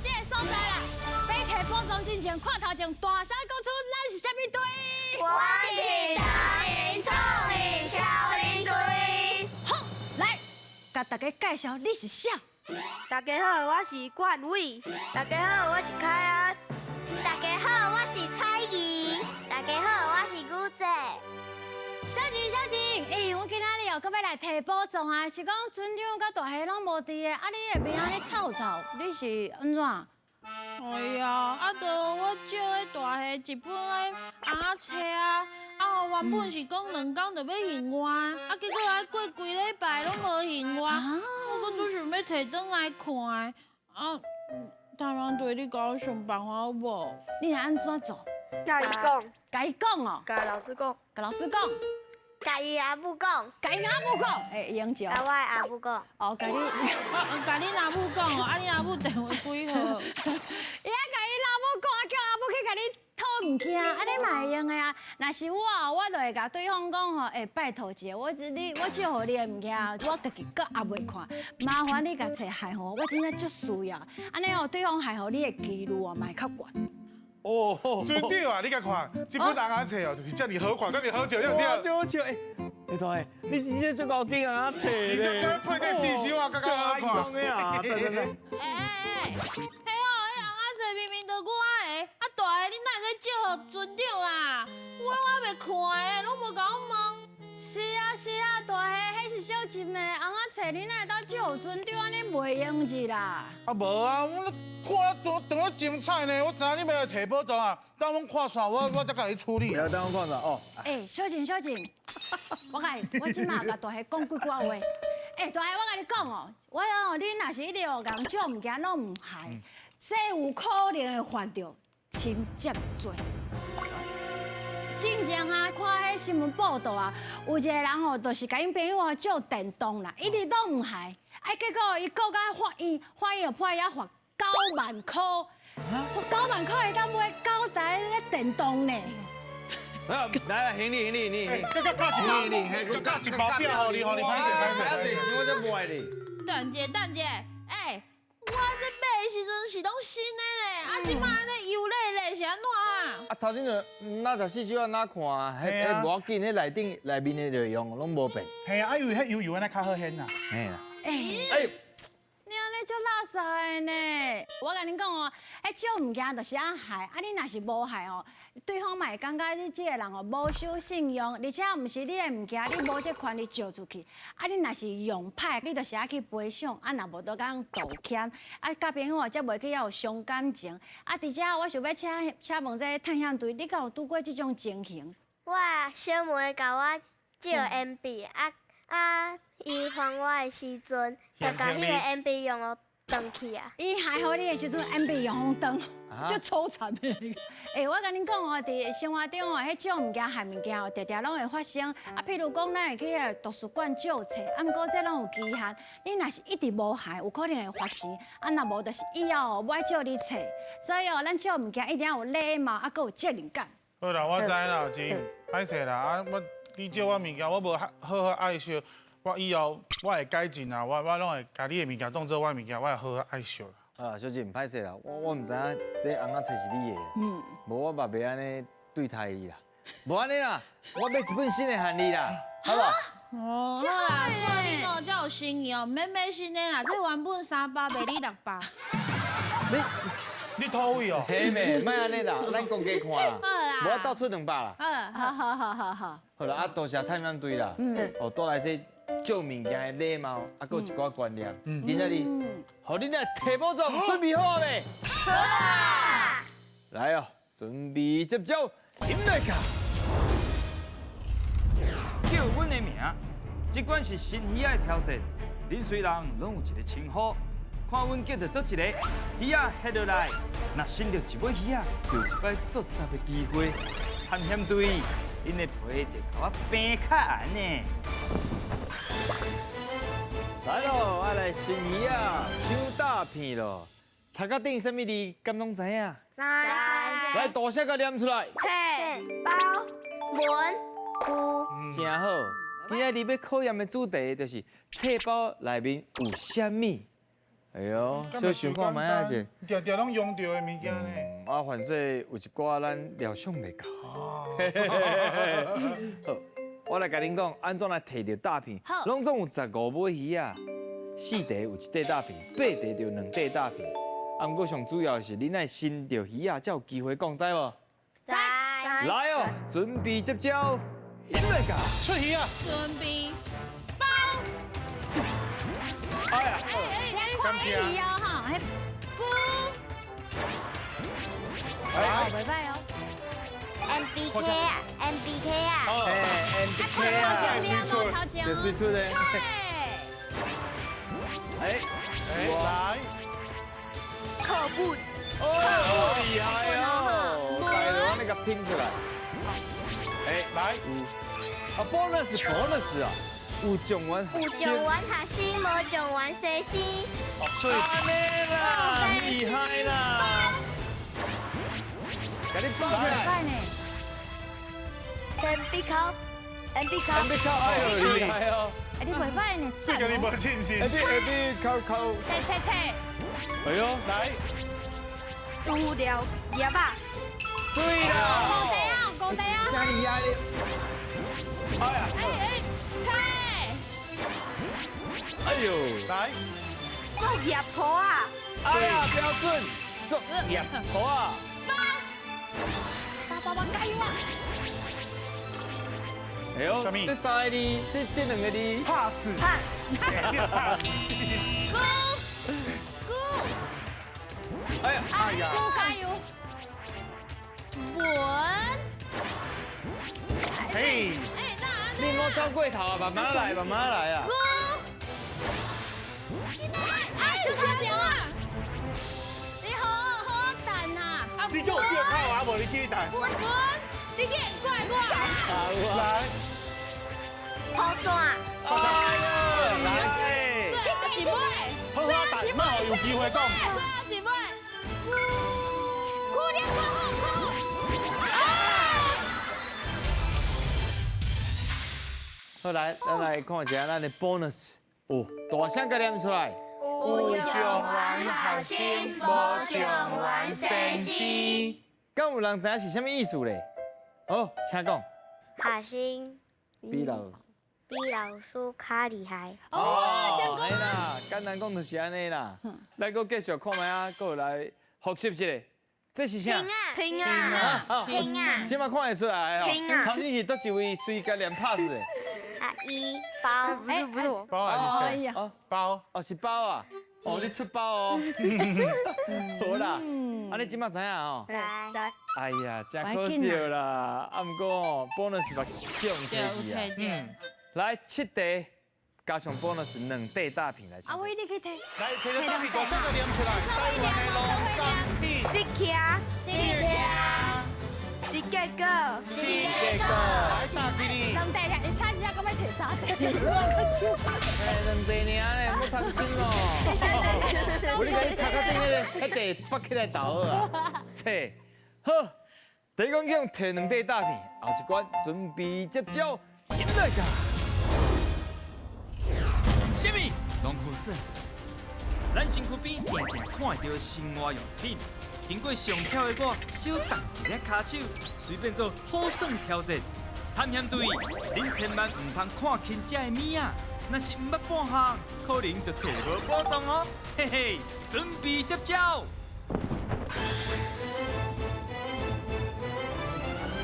這个所在啦。欲提寶藏進前，看頭前大聲講出咱是啥物隊？我是大林聰明超人隊。好，來，共大家介紹你是啥？大家好，我是冠偉。大家好，我是凱安。大家好，我是彩儀。大家好，我是古姐。小靜，小靜，欸，我今仔日哦，閣欲來提寶藏啊，是講村長佮大蝦攏無佇的，啊，你的面按呢臭臭，你是按怎？哎呀，啊，著我借彼大蝦一本彼尪仔冊啊，啊，原本是講2工就欲還我，啊，結果愛過幾禮拜攏無還我，我閣足想欲提轉來看，啊，探險隊你共我想辦法好無？你會按怎做？共伊講，共伊講哦，共老師講，共老師講，共伊阿母講，共伊阿母講，欸，用招。共我的阿母講。哦，共你，啊，共恁阿母講哦，啊，恁阿母電話幾號？伊愛共伊老母講，啊，叫阿母去共你討物件，按呢嘛會用的啊。若是我，我就會共對方講吼，欸，拜託一下，我你我借予你的物件，我家己閣猶未看，麻煩你共冊還予我，我真正足需要。按呢哦，對方還予你的幾率哦，嘛會較懸。哦，村長啊，你共看，這本尪仔冊哦，就是遮爾好看，遮爾好笑，對不對？足好笑，欸，你大你真正足𠢕揀尪仔冊你這該配這四首啊，較較好看。的啊，對對對。欸欸欸，彼哦，彼尪仔冊明明就我的，啊大蝦你哪會使借予村長啊？我猶未看的，攏無共我問。是啊是啊，大蝦，彼是小靜的尪仔冊，你哪會當借予村長按呢袂用得啦？啊無啊，我看長長得精彩呢，我知影你欲來提寶藏啊，等阮看煞，我才共你處理。不要等我看煞哦。欸，小靜小靜，我共你，我這馬共大蝦講幾句話。欸，大蝦，我共你講哦，我哦，你若是一直哦共借物件攏毋還，這有可能會犯著侵占罪。進前啊，看彼新聞報道啊，有一個人吼，就是共𪜶朋友借電動啦，一直攏毋還，啊，結果伊告到法院，法院就判伊罰9萬箍，罰九萬箍會當買九台彼電動呢。來來，行李行李你你，這個加一包，加一包票予你，予你歹勢歹勢。我才無愛你。等者等者，欸，我這買的時陣是攏新的呢，啊，這擺按呢油咧咧是按怎啊？啊，頭先就那十四首按怎看，彼彼無要緊，彼內頂內面的內容攏無變。嘿啊，因為彼油油按呢較好顯啦。嘿啦。欸。你按呢足垃圾的呢！我共恁講哦，彼借物件就是愛還，啊你若是無還哦，對方嘛會感覺你這个人哦無守信用，而且毋是你的物件，你無這權利借出去。啊你若是用歹，你就是愛去賠償，啊若無就共道歉。啊佮朋友才袂去遐有傷感情。啊佇遮我想欲請請問這个探險隊，你敢有拄過這種情形？我小妹共我借鉛筆，啊啊。伊還我的時陣，就共彼個鉛筆用予斷去啊！伊還予你的時陣，鉛筆用予斷，足粗殘的。欸，我共恁講哦，佇生活中哦，彼借物件、還物件哦，定定攏會發生。啊，譬如講，咱會去彼个圖書館借冊，啊，毋過這攏有期限。你若是一直無還，有可能會罰錢。啊，若無就是以後哦，無愛借你冊。所以哦，咱借物件一定要有禮貌，啊，閣有責任感。好啦，我知啦，真歹勢啦。啊，我你借我物件，我無好好愛惜。我以後我會改進啊，我攏會共你的物件當做我的物件，我會好好愛惜啦。啊，小姐毋歹勢啦，我毋知影這尪仔冊是你的，無我嘛袂按呢對待伊啦。無按呢啦，我買一本新的予你啦，好無？哦，好啦，看你哦，遮有誠意哦，免買新的啦，這原本300賣你600。你土匪哦？嘿妹，莫按呢啦，咱講價看啦，好啦，無我鬥出200啦。好，好好好好。好啦，啊多謝探險隊啦，哦，帶來這借物件的禮貌，啊，閣有一寡觀念。今仔日，予恁來提寶藏準備好未？好啊！來哦，準備接招，飲來卡。叫阮的名，這款是新魚仔的挑戰。恁雖人攏有一个稱呼，看阮叫著佗一個魚仔翕落來，若生著一尾魚仔，就有一擺作答的機會。探險隊，恁的皮就共我平較硬呢。來咯，愛來新魚仔搶詐騙咯！頭殼頂啥物字，敢攏知影？知。來，大聲共念出來。冊、包、文、具。真好。今仔日欲考驗的主題就是冊包內面有啥物。哎呦，小想看覓仔者。定定攏用著的物件呢。啊，凡勢有一寡咱料想袂到。好，我來共恁講，按怎來提著詐騙？攏總有15尾魚仔，4塊有1塊詐騙，8塊就2塊詐騙。啊，毋過上主要的是，恁愛先著魚仔，才有機會講，知無？知。來哦，準備接招，來個！出魚仔！準備包。哎呀！看魚哦，哈，菇。哎，袂歹哦。 MBK 啊，MBK 啊。哎，MBK 啊。头前，就水出的。哎，来。课本。哦，厲害哦！來，我那個拼出來。哎，來。啊，bonus bonus 啊！有狀元，有狀元學生，無狀元西施。哦，按呢啦，厲害啦！共你包起來。 M B 扣，M B 扣， M B 扣，哎呦，厲害哦！哎，你袂歹呢，這個你無信心。 A B A B 扣扣。切切切。哎呦，來。除了葉仔。水啦！高地啊，高地啊！真厲害！哎呀！哎哎，哎呦，來。做葉婆啊！哎呀，標準，做葉婆啊！包包包加油啊！哎呦，這三個字，這兩個字，pass pass。咕咕。哎呀，哎呀，加油！穩。嘿。哎，那你莫走過頭啊，慢慢來，慢慢來啊。咕。哎，小姐啊！你好好等啊！你叫我借靠啊，無你去等。滾，你去怪我。來。雨傘。哎呀，來。七個一尾。好好等，莫有機會講。最後一尾。咕咕兩個好好。好來，咱來看一下咱的 bonus。哦，大聲共念出來。有狀元學生，無狀元先生。敢有人知影是啥物意思咧？好，請講。學生比老師較厲害。哦，嘿啦，簡單講就是按呢啦。來，閣繼續看覓啊，閣來複習一下。這是啥？拼啊！拼啊！這馬看會出來哦。拼啊！頭先是佗一位隨共念 pass 的。啊，一包，不是不是我。包還是誰？包。哦，是包啊。哦，你出包哦。好啦，啊，你這馬知影哦？來。哎呀，真可惜啦。啊，毋過哦，bonus 嘛叫毋提去啊。嗯。來，7題加上 bonus 2塊大片來。阿威，你去提。來，提著大片，大聲共念出來。台灣的農產品。失去。失去。是結果。是結果。來，打起你。2塊，你差一下，閣欲提3塊。哎，2塊爾咧，莫貪心哦。我你共你頭殼頂彼個，彼塊拔起來投好啊。切，好。第一關去用提2塊大片，後一關準備接招，來個。啥物攏好耍？咱身軀邊定定看會著生活用品，經過上巧的我，小動一下跤手，隨便做好耍的挑戰。探險隊，恁千萬毋通看輕這个物仔，若是毋捌半項，可能就提無寶藏哦。嘿嘿，準備接招。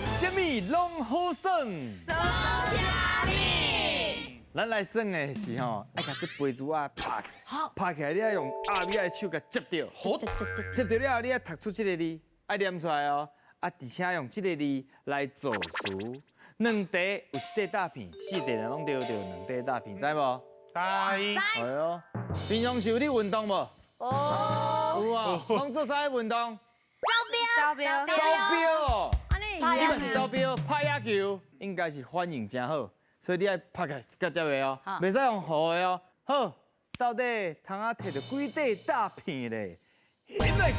啥物攏好耍？耍啥物？咱來耍的是吼，愛共這杯珠仔拍起來，拍起來你愛用鴨尾仔的手共接著，接著了後你愛讀出這個字，愛念出來哦。啊，而且用這個字來造詞。2題有1塊詐騙，4題若攏對就2塊詐騙，知無？知。哎喲，平常時有咧運動無？哦。有啊，攏做啥運動？走標。走標哦。你嘛是走標，拍野球應該是反應誠好。所以你愛拍起來才接的哦，袂使用予的哦。好，到底通仔提著幾塊詐騙咧？來個，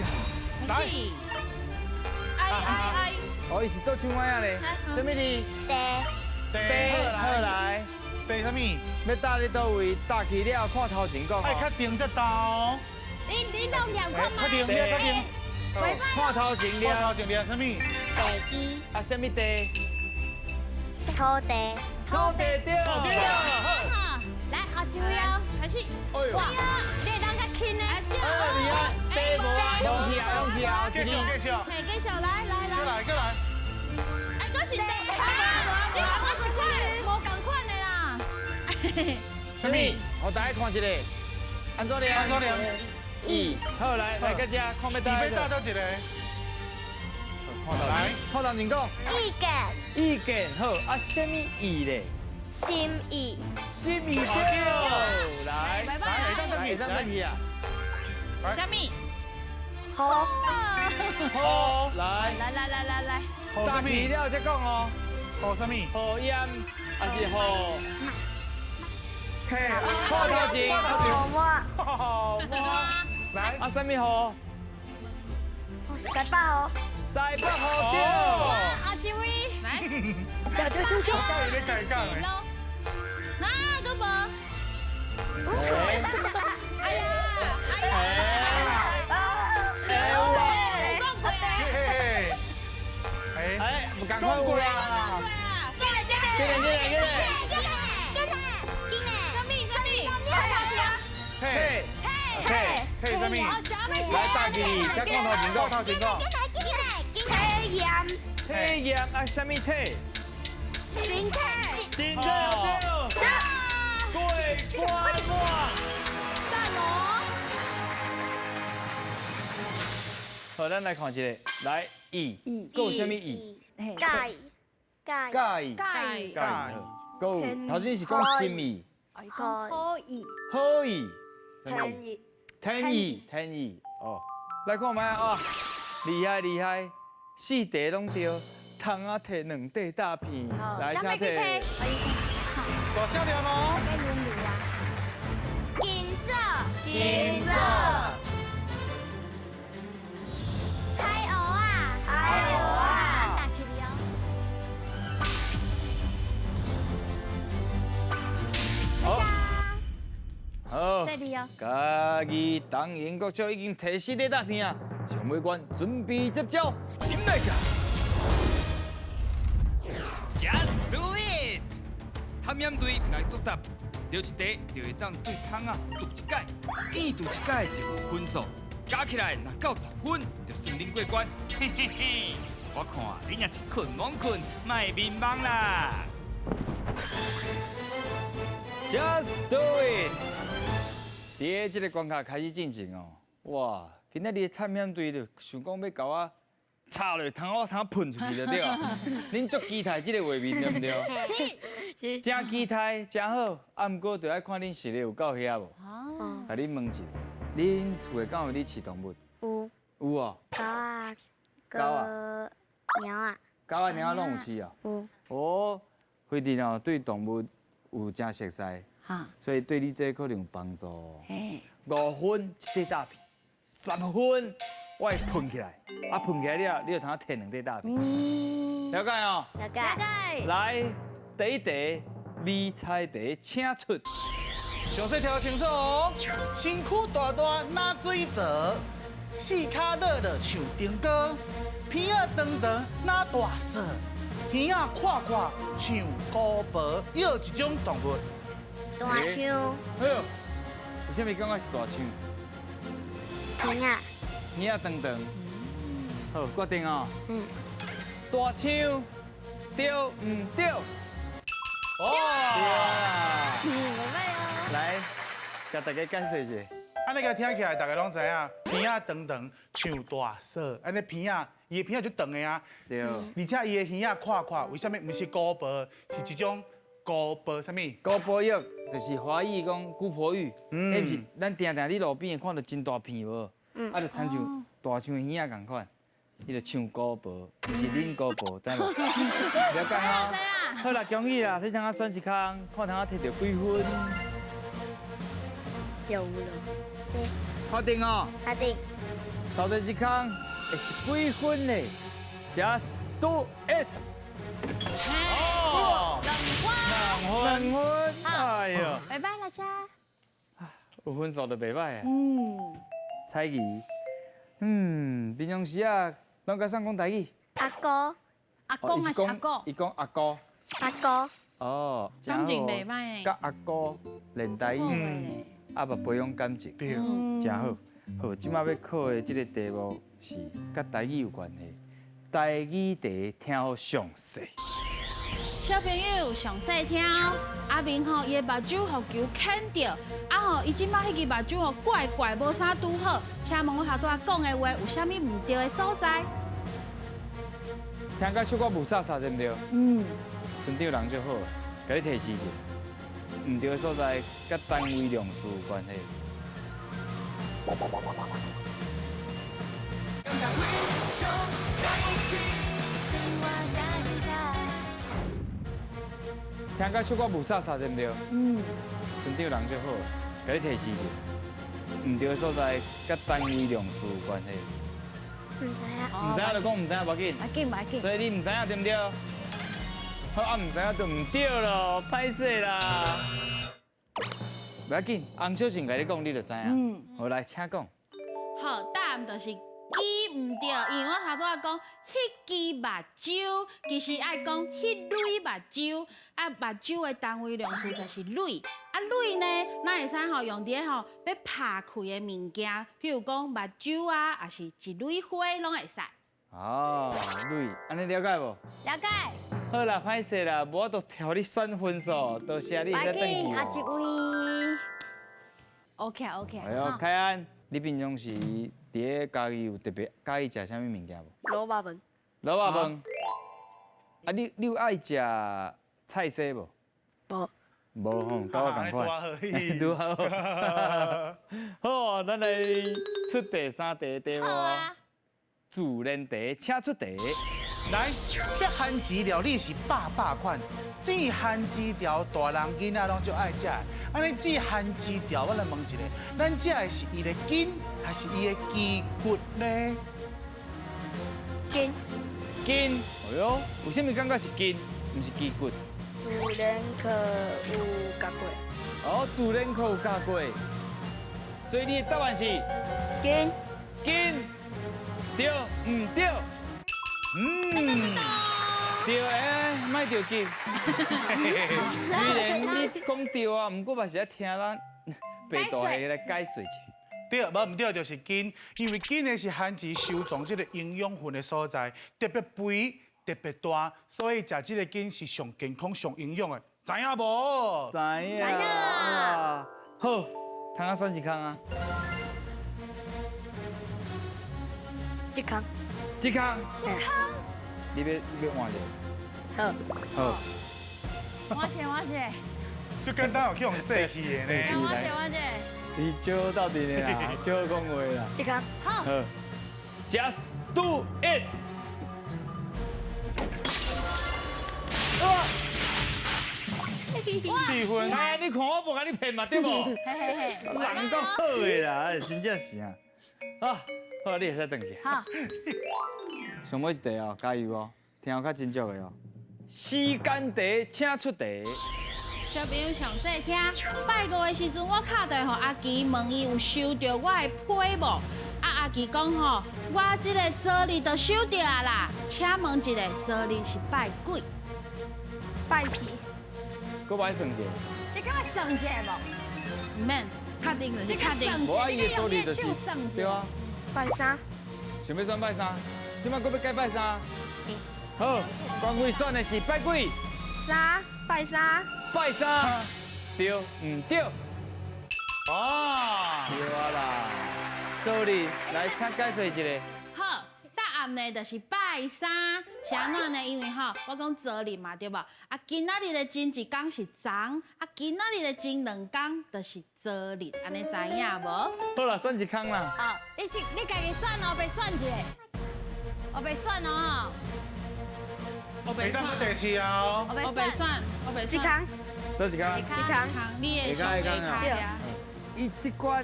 來，哎哎哎！哦，伊是倒手佇仔咧，啥物字？地。地。好來。地啥物？欲搭咧佗位？搭去了，看頭前講。愛較定才搭哦。你拢念看快点，快点。看头前念，看头前念啥物？地基。啊，啥物地？土地。土地对。好，来，后一位哦，开始。哇，你会当较轻的。哎，厉害，地无啊，用起啊，用起啊，继续，继续。嘿，继续，来来来。过来，过来。哎，阁是地。你甲我一款无仝款的啦。啥物？我大家看一下，按怎念？按怎念？意。好，来来，到这，看欲搭。欲搭佗一个？来，看头前讲。意见。意见好，啊，啥物意咧？心意。心意对。来，来，来，来，当转去啊。啥物？好。好。来。来来来来来。大皮了再讲哦。好啥物？好盐，还是好？嘿，看头前。好么？好么？来，啊，啥物雨？西北雨。西北雨对。阿这位，来。我教伊咧改讲的。啊，阁无。哎呀，哎呀。哎，讲过啊。哎，哎，讲过啊。进来，进来，进来，进来，进来，进来，进来。嘿，嘿，嘿，啥物？来，大吉，再讲头前讲，头前讲。进来，进来，体验。体验啊，啥物体？身体。身体对。过关满。赞哦。好，咱来看一下，来，意，阁有啥物意？介意。介意。介意。介意。阁有，头先是讲心意。好意。好意。天意。天意，天意，哦，来看觅啊，厉害厉害，四题拢对，窗仔摕两块大片，来，请摕。大声念哦。金枣。金枣。海蚵仔。海蚵仔。打起哦。好。好，家己东营国小已经提四块大片啊，上尾关准备接招，点来噶？Just do it！探险队来作答，留一题就会当对窗仔读一摆，见读一摆就有分数，加起来若够10分，就算恁过关。嘿嘿嘿，我看恁也是困懵困，莫眠梦啦。Just do it！伫这个关卡开始进行哦，哇！今仔日探险队就想讲欲共我插落窗仔，通喷出去就对啊。恁足期待这个画面对毋对？是，真期待，真好。啊，毋过就爱看恁实力有够遐无？哦。共恁问一下，恁厝内敢有咧饲动物？有。有哦。狗仔。狗仔。猫仔。狗仔、猫仔拢有饲哦。有。哦，辉弟哦，对动物有真熟悉。所以对你这可能有帮助。5分一块大片，10分我会喷起来，啊喷起来了，你就通摕2块大片。了解哦？了解。来，第一题，米菜题，请出。详细听清楚哦。身躯大大若水蛇，四跤落落像灯光，鼻仔长长若大蛇，耳仔阔阔像姑婆，犹一种动物。大象。哎呦，为啥物感觉是大象？耳仔。耳仔长长。好，决定哦。嗯。大象对毋对？哦。对。来，共大家解释一下。按呢个听起来，大家拢知影，鼻仔长长像大嫂，按呢鼻仔，伊的鼻仔就长的啊。对。而且伊的耳仔阔阔，为啥物？毋是姑婆，是一种。姑婆啥物？姑婆玉就是华语讲姑婆芋，彼是咱定定伫路边会看到真大片无？啊，就亲像大象耳仔仝款，伊就像姑婆，毋是恁姑婆，知无？了解吼。好啦，恭喜啦！你通仔选一空，看通仔摕著几分？有了。确定哦。确定。到底这空会是几分呢？Just do it！哦， 2分，哎呦，拜拜大家。有分数就袂䆀啊。嗯。彩仪。嗯，平常时啊，拢佮啥讲台语？阿哥。阿公还是阿姑？伊讲阿姑。阿姑。哦，感情袂歹。佮阿姑练台语，啊嘛培养感情，对，真好。好，这摆欲考的这个题目是佮台语有关系。台语题听好详细。小朋友详细听，阿明吼，伊的目睭予球牵著，啊吼，伊这摆彼支目睭吼怪怪，无啥拄好。请问我头拄仔讲的话有啥物毋对的所在？听甲小可雾煞煞对毋对？嗯。村长人足好，共你提示一下，毋对的所在佮单位量词有关系。听甲小可雾煞煞对毋对？嗯。村长人足好，共你提示一下，毋对的所在佮单位量词有关系。毋知影。毋知影就讲毋知影，无要紧。无要紧，无要紧。所以你毋知影对毋对？好啊，毋知影就毋对咯，歹势啦。无要紧，洪小倩共你讲，你就知影。嗯。好，来，请讲。好，答案就是记毋对，因为我头拄仔讲，彼支目睭，其实爱讲彼蕊目睭，啊，目睭的单位量词就是蕊，啊，蕊呢，咱会使吼用伫咧吼欲拍开的物件，譬如讲目睭啊，抑是一蕊花，拢会使。哦，蕊，按呢了解无？了解。好啦，歹势啦，无法度调你选分数，多谢你会使转去。啊，这位，OK OK。哎呦，凯安，你平常时伫咧家己有特别佮意食啥物物件无？卤肉饭。卤肉饭。啊，你有爱食菜色无？无。无吼，佮我仝款。拄好。好，咱来出第三题题目。自然题，请出题。来，这番薯料理是百百款，煮番薯条大人囡仔拢足爱食的。按呢煮番薯条，我来问一下，咱食的是伊的筋还是伊的肌骨呢？筋。筋，哎哟，为啥物感觉是筋，毋是肌骨？自然课有教过。哦，自然课有教过，所以你的答案是筋。筋，对毋对？嗯，对哎，莫着急。虽然你讲对啊，毋过嘛是爱听咱白大的来解释一下。对，无毋对，就是筋，因为筋呢是番薯收藏这个营养分的所在，特别肥、特别大，所以食这个筋是上健康、上营养的。知影无？知影。知影。好，通仔选一空啊。这空。这空。这空。你欲换者？好。好。换者换者。这简单有去予洗去的呢。换者换者。你少斗阵的啦，少讲话啦。这空。好。好。Just do it。哇！四分。哎，你看我无共你骗嘛，对无？嘿嘿嘿。人讲好的啦，真正是啊。啊，好，你会使转去。好。上尾一题哦，加油哦，听较真足的哦。时间题，请出题。小朋友上细听，拜五的时阵，我敲电话予阿奇，问伊有收著我的批无？啊，阿奇讲吼，我这个昨日就收著啊啦。请问一下，昨日是拜几？拜四。阁爱算一下？你敢算一下无？毋免，确定就是确定。无啊，伊的昨日就是对啊。拜三。想欲选拜三，这摆阁欲改拜三。好，关位选的是拜几？三，拜三。拜三，对毋对？哦，对啊啦。昨日来，请解释一下。好，答案呢就是拜三，是按怎呢？因为吼，我讲昨日嘛，对无？啊，今仔日的前一工是昨，啊，今仔日的前两工就是昨日，按呢知影无？好啦，选一空啦。好，你是你家己选哦，别选一个，我别选哦吼。我袂选。第四啊！我袂选，我袂选。一空。佗一空？一空。你的上下跤。伊这款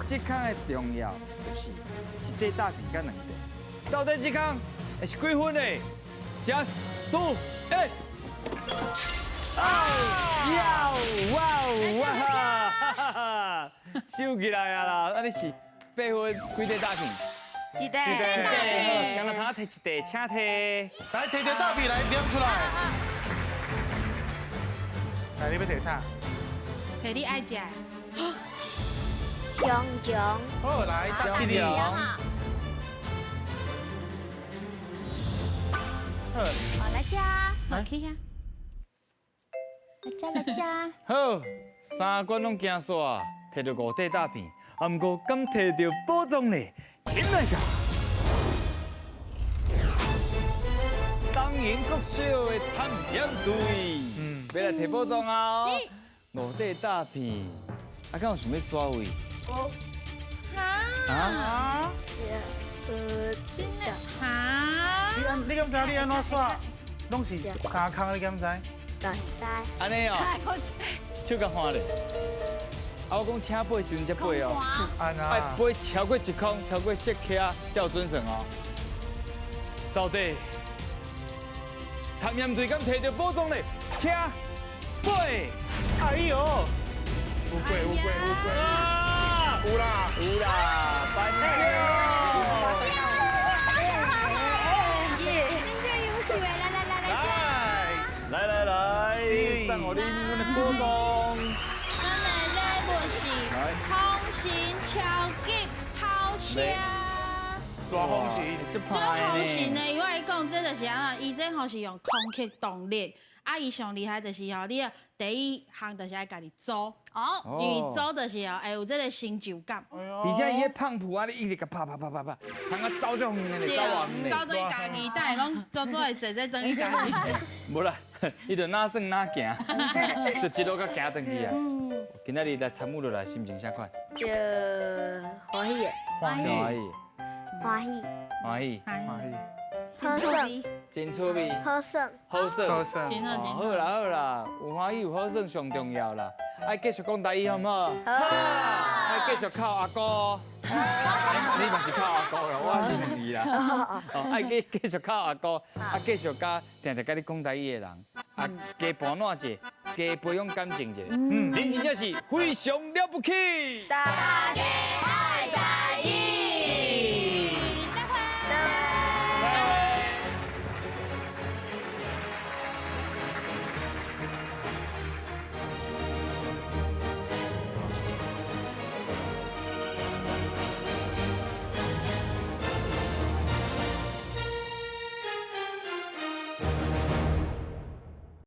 这空的重要就是一块打平佮两块，到底这空会是几分呢？Just do it！啊！呀！哇！哇！哈哈！收起来啊啦！按呢是八分，幾塊大片？一塊。一塊。剛才頭摕一塊，請摕。來，摕著大片來念出來。來，你欲摕啥？摕你愛食的。香腸。好，來，搭起你。好，來食。來去遐。來食來食。好，三關攏行煞，摕著五塊大片，啊，毋過敢摕著寶藏咧？起來噶！東營國小的探險隊，欲來摕寶藏啊！五塊大片，啊，敢有想欲刷位？無。啊？真的？哈？你敢知你按怎刷？攏是三空，你敢知？知。按呢哦，手共看咧。啊，我講請飛時陣才飛哦，愛飛超過一空，超過色卡才有準算哦。到底探險隊敢摕著寶藏咧？請飛！哎呦，有過有過有過，有啦有啦，頒獎！真正優秀的，來來來來，來來來，送予恁阮的寶藏。咱的禮物是風神超級跑車。大風神，這風神的，我來講，這就是按怎？伊這吼是用空氣動力，啊，伊上厲害就是吼，你第一項就是愛家己組，哦，因為組就是吼會有這個成就感。而且伊彼胖脯啊，你一直共拍拍拍拍拍，通啊走足遠的，走偌遠的。走轉家己，等下攏做做會坐這轉去家己。無啦，伊就哪耍哪行，就一路共行轉去啊。今仔日來參與落來，心情啥款？就歡喜的。歡喜。歡喜。歡喜。歡喜。好耍。真趣味。好耍。好耍。好耍。真好真好。好啦好啦，有歡喜有好耍上重要啦。愛繼續講台語好毋好？好。愛繼續靠阿哥。你嘛是靠阿哥啦，我是問伊啦。哦，愛繼繼續靠阿哥，啊繼續佮定定佮你講台語的人，啊加盤撋者，加培養感情者。嗯，恁真正是非常了不起。大家愛台語。